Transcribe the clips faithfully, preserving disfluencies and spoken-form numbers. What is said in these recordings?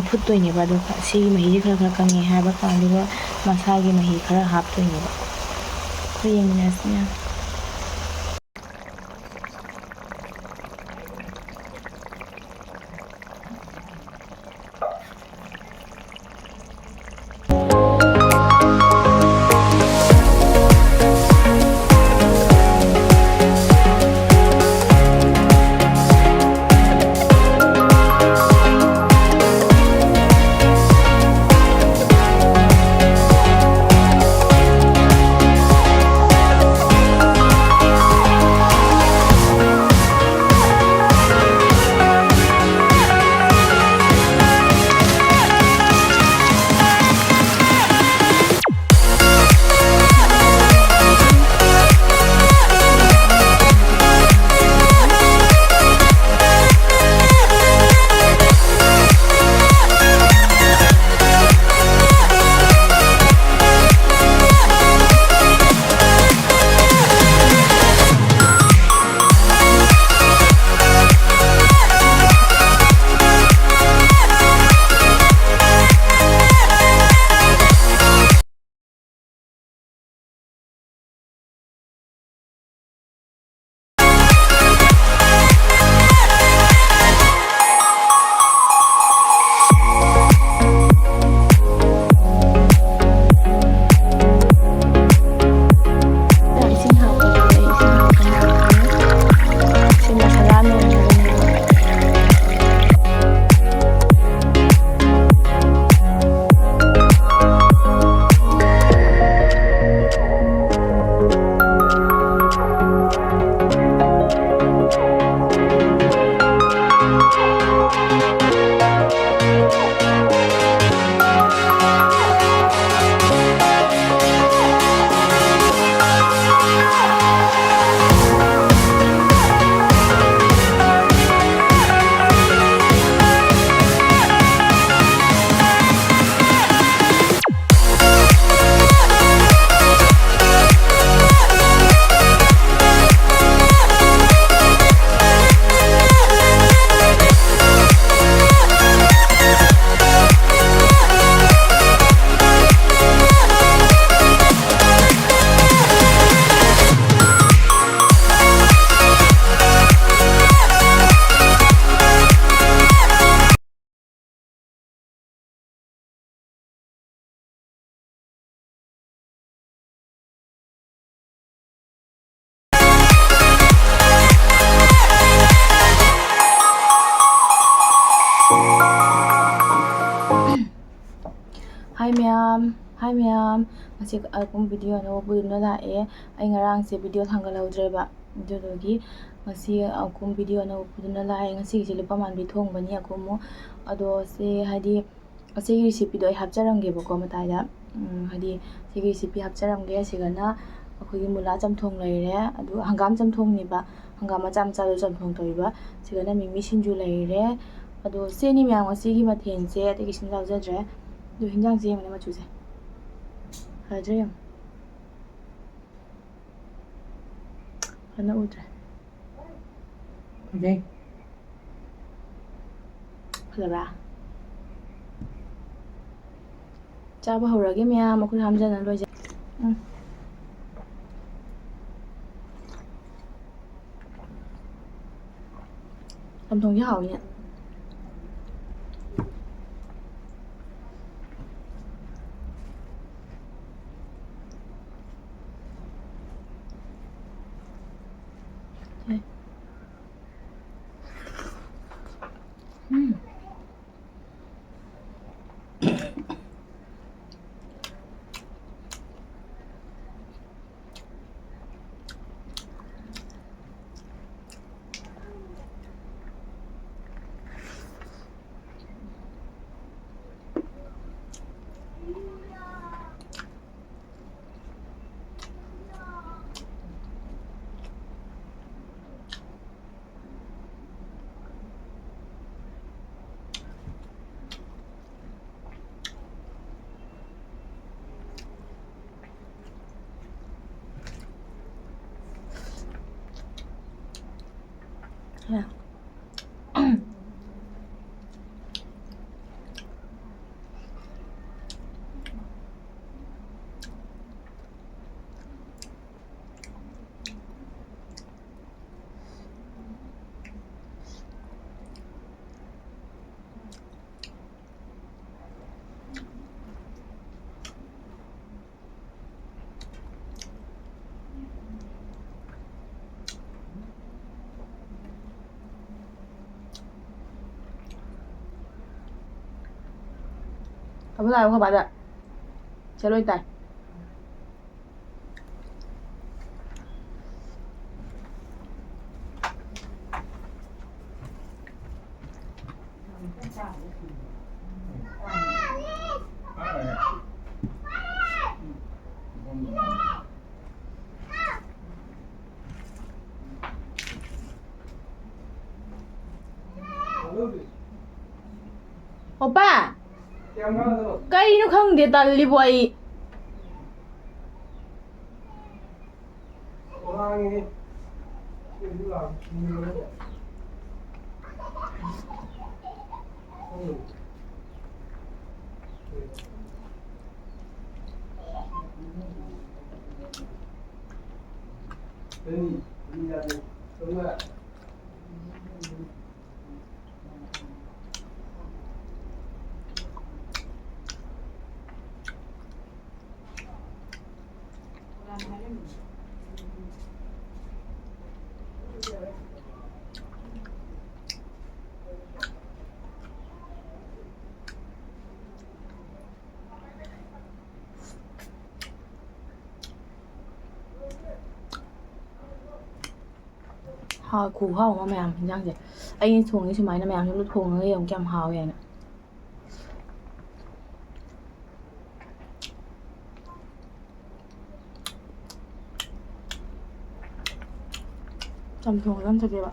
ꯐꯨꯠꯇꯣꯏꯅꯦꯕ꯫ ꯑꯗꯣ ꯁꯤꯒꯤ ꯃꯍꯤꯁꯦ ꯈꯔ ꯈꯔ ꯀꯪꯉꯦ ꯍꯥꯏꯕ ꯀꯥꯟꯗꯨꯗ ꯃꯁꯥꯒꯤ ꯃꯍꯤ ꯈꯔ ꯍꯥꯞꯇꯣꯏꯅꯦꯕ꯫ ꯑꯩꯈꯣꯏ ꯌꯦꯡꯃꯤꯟꯅꯁꯤ ꯃꯌꯥꯝ꯫ Hi ꯃꯌꯥꯝ, hi ꯃꯌꯥꯝ, ꯉꯁꯤ ꯑꯀꯨꯝ video ꯑꯅꯧꯕ ꯄꯨꯗꯨꯅ ꯂꯥꯛꯑꯦ꯫ ꯑꯩ ꯉꯔꯥꯡꯁꯦ video ꯊꯥꯡꯒꯠꯍꯧꯗ꯭ꯔꯦꯕ, ꯑꯗꯨꯗꯨꯒꯤ ꯉꯁꯤ ꯑꯀꯨꯝ video ꯑꯅꯧꯕ ꯄꯨꯗꯨꯅ ꯂꯥꯛꯑꯦ꯫ ꯉꯁꯤꯒꯤꯁꯦ ꯂꯨꯄꯥ ꯃꯥꯟꯕꯤ ꯊꯣꯡꯕꯅꯤ ꯑꯀꯨꯝꯃꯨ꯫ ꯑꯗꯣ ꯁꯤ ꯍꯥꯏꯗꯤ ꯑꯁꯤꯒꯤ recipeꯗꯣ ꯑꯩ ꯍꯥꯞꯆꯔꯝꯒꯦꯕꯀꯣ ꯃꯇꯥꯏꯗ꯫ ꯎꯝ, ꯍꯥꯏꯗꯤ ꯁꯤꯒꯤ recipe ꯍꯥꯞꯆꯔꯝꯒꯦ꯫ ꯁꯤꯒꯅ ꯑꯩꯈꯣꯏꯒꯤ ꯃꯨꯂꯥ ꯆꯝꯊꯣꯡ ꯂꯩꯔꯦ, ꯑꯗꯨ ꯍꯪꯒꯥꯝ ꯆꯝꯊꯣꯡꯅꯦꯕ, ꯍꯪꯒꯥꯝ ꯃꯆꯥ ꯃꯆꯥꯗꯣ ꯆꯝꯊꯣꯡ ꯇꯧꯔꯤꯕ꯫ ꯁꯤꯒꯅ ꯃꯤꯃꯤ ꯁꯤꯡꯖꯨ ꯂꯩꯔꯦ꯫ ꯑꯗꯣ ꯁꯤꯅꯤ ꯃꯌꯥꯝ ꯉꯁꯤꯒꯤ ꯃꯊꯦꯜꯁꯦ, ꯑꯇꯩ ꯀꯩꯁꯨꯝ ꯌꯥꯎꯖꯗ꯭ꯔꯦ꯫ ꯑꯗꯣ ꯍꯤꯟꯖꯥꯡꯁꯦ ꯌꯦꯡꯉꯨꯅꯦ ꯃꯆꯨꯁꯦ꯫ ꯐꯖꯗ꯭ꯔꯥ ꯌꯦꯡꯉꯨ꯫ ꯐꯖꯅ ꯎꯗ꯭ꯔꯦ꯫ ꯐꯖꯩ꯫ ꯐꯖꯕ꯭ꯔꯥ? ꯆꯥꯕ ꯍꯧꯔꯒꯦ ꯃꯌꯥꯝ, ꯃꯈꯨꯠ ꯍꯥꯝꯖꯅ ꯂꯣꯏꯖ-, ꯎꯝ꯫ ꯆꯝꯊꯣꯡꯁꯦ ꯍꯥꯎꯋꯤꯅꯦ꯫ ꯎꯝ꯫ ꯑꯃꯨꯛ ꯂꯥꯛꯑꯣ ꯑꯩꯈꯣꯏ ꯕꯥꯗ꯫ ꯆꯠꯂꯣꯏ ꯇꯥꯏ꯫ ꯑꯣꯄꯥ! ꯀꯩꯅꯣ ꯈꯪꯗꯦ, ꯇꯜꯂꯤꯕꯣ ꯑꯩ꯫ ꯍꯥꯎ, ꯈꯨꯍꯥꯎ ꯑꯃ ꯃꯌꯥꯝ ꯍꯤꯟꯖꯥꯡꯁꯦ꯫ ꯑꯩꯅ ꯊꯣꯡꯉꯤ ꯁꯨꯃꯥꯏꯅ ꯃꯌꯥꯝꯁꯨ ꯊꯣꯡꯉꯒ ꯌꯦꯡꯉꯨ ꯀꯌꯥꯝ ꯍꯥꯎꯋꯦ ꯍꯥꯏꯅ꯫ ꯆꯝꯊꯣꯡ ꯌꯥꯝ ꯊꯛꯀꯦꯕ꯫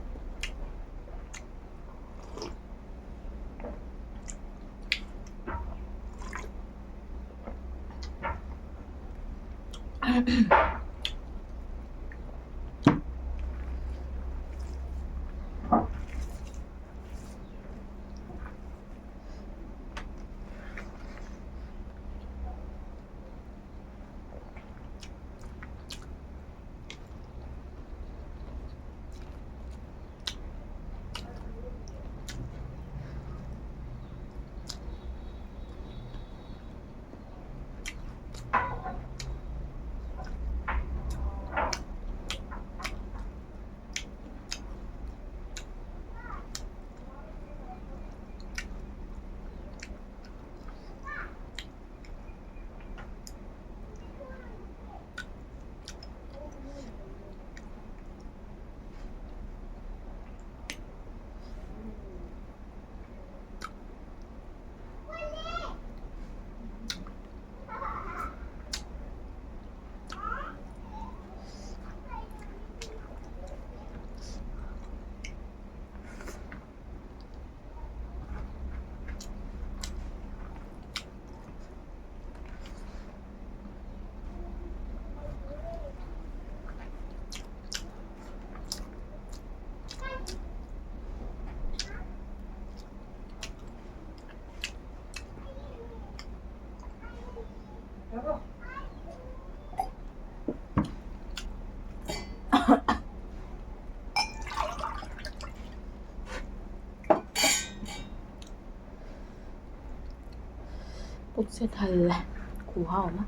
ꯄꯨꯛꯁꯦ ꯊꯜꯂꯦ꯫ ꯈꯨꯍꯥꯎ ꯑꯃ꯫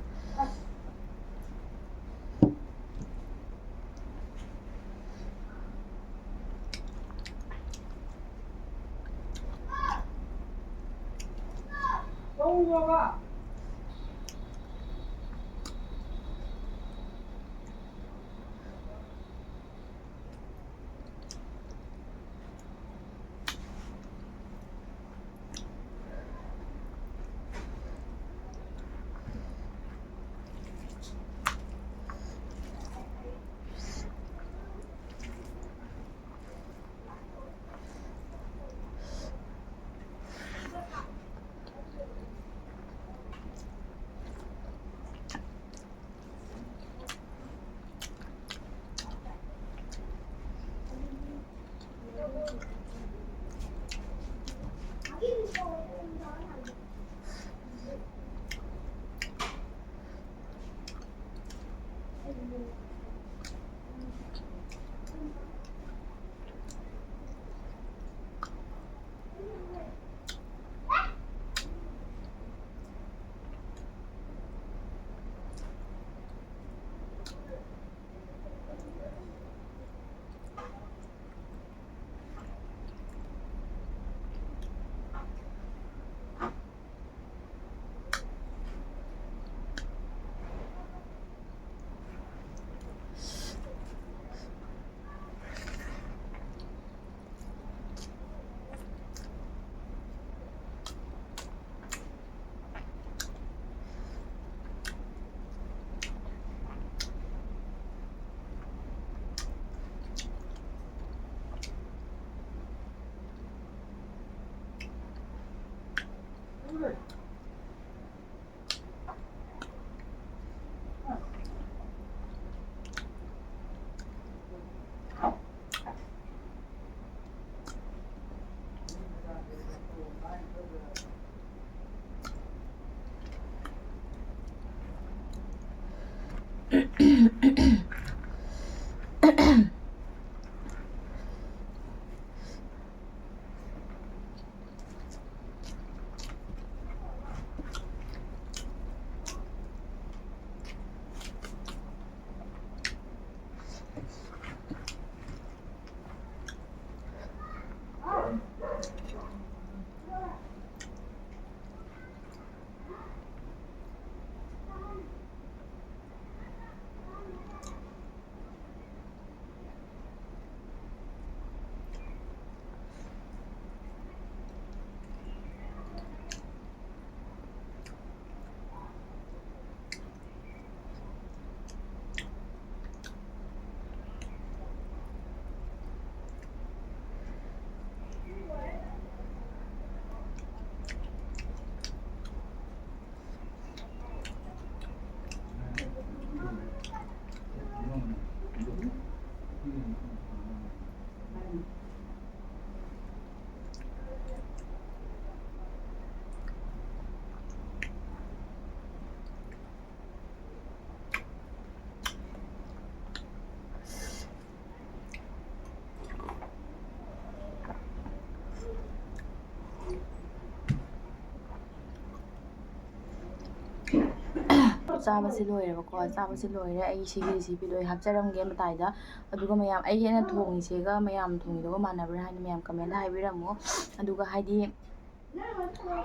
ꯆꯥꯕꯁꯦ ꯂꯣꯏꯔꯦꯕꯀꯣ꯫ ꯆꯥꯕꯁꯦ ꯂꯣꯏꯔꯦ꯫ ꯑꯩ ꯁꯤꯒꯤ recipe ꯗꯣ ꯑꯩ ꯍꯥꯞꯆꯔꯝꯒꯦ ꯃꯇꯥꯏꯗ꯫ ꯑꯗꯨꯒ ꯃꯌꯥꯝ, ꯑꯩꯒꯤ ꯑꯩꯅ ꯊꯣꯡꯉꯤꯁꯦꯒ ꯃꯌꯥꯝ ꯊꯣꯡꯉꯤꯗꯨꯒ ꯃꯥꯟꯅꯕ꯭ꯔꯥ ꯍꯥꯏꯅ ꯃꯌꯥꯝ comment ꯍꯥꯏꯕꯤꯔꯝꯃꯣ꯫ ꯑꯗꯨꯒ ꯍꯥꯏꯗꯤ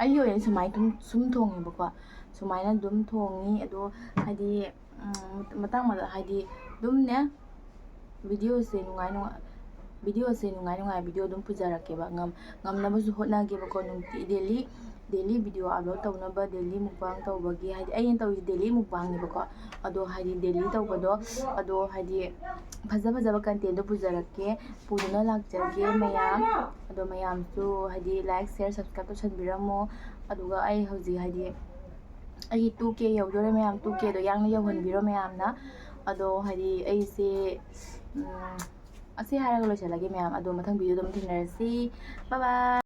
ꯑꯩꯒꯤ ꯑꯣꯏꯅ ꯁꯨꯃꯥꯏꯅ ꯑꯗꯨꯝ ꯁꯨꯝ ꯊꯣꯡꯉꯦꯕꯀꯣ꯫ ꯁꯨꯃꯥꯏꯅ ꯑꯗꯨꯝ ꯊꯣꯡꯉꯤ꯫ ꯑꯗꯣ ꯍꯥꯏꯗꯤ, ꯎꯝ, ꯃꯇꯥꯡ ꯃꯇꯥꯡ ꯍꯥꯏꯗꯤ ꯑꯗꯨꯝꯅꯦ, video ꯁꯦ ꯅꯨꯡꯉꯥꯏ ꯅꯨꯡꯉꯥꯏ, video ꯁꯦ ꯅꯨꯡꯉꯥꯏ ꯅꯨꯡꯉꯥꯏ video ꯑꯗꯨꯝ ꯄꯨꯖꯔꯛꯀꯦꯕ꯫ ꯉꯝ-, ꯉꯝꯅꯕꯁꯨ ꯍꯣꯠꯅꯒꯦꯕꯀꯣ꯫ ꯅꯨꯡꯇꯤ daily, daily video upload ꯇꯧꯅꯕ, daily mukbang ꯇꯧꯕꯒꯤ, ꯍꯥꯏꯗꯤ ꯑꯩꯅ ꯇꯧꯔꯤꯁꯦ daily mukbang ꯅꯦꯕꯀꯣ꯫ ꯑꯗꯣ ꯍꯥꯏꯗꯤ daily ꯇꯧꯕꯗꯣ, ꯑꯗꯣ ꯍꯥꯏꯗꯤ ꯐꯖ ꯐꯖꯕ content ꯗꯣ ꯄꯨꯖꯔꯛꯀꯦ, ꯄꯨꯗꯨꯅ ꯂꯥꯛꯆꯒꯦ ꯃꯌꯥꯝ꯫ ꯑꯗꯣ ꯃꯌꯥꯝꯁꯨ ꯍꯥꯏꯗꯤ like, share, subscribe ꯇꯧꯁꯟꯕꯤꯔꯝꯃꯣ꯫ ꯑꯗꯨꯒ ꯑꯩ ꯍꯧꯖꯤꯛ ꯍꯥꯏꯗꯤ ꯑꯩꯒꯤ two K ꯌꯧꯗꯣꯔꯦ ꯃꯌꯥꯝ, two K ꯗꯣ ꯌꯥꯡꯅ ꯌꯧꯍꯟꯕꯤꯔꯣ ꯃꯌꯥꯝꯅ꯫ ꯑꯗꯣ ꯍꯥꯏꯗꯤ ꯑꯩꯁꯦ, ꯎꯝ, ꯑꯁꯤ ꯍꯥꯏꯔꯒ ꯂꯣꯏꯁꯤꯜꯂꯒꯦ ꯃꯌꯥꯝ꯫ ꯑꯗꯣ ꯃꯊꯪ video ꯗ ꯑꯃꯨꯛ ꯊꯦꯡꯅꯔꯁꯤ꯫ Bye bye꯫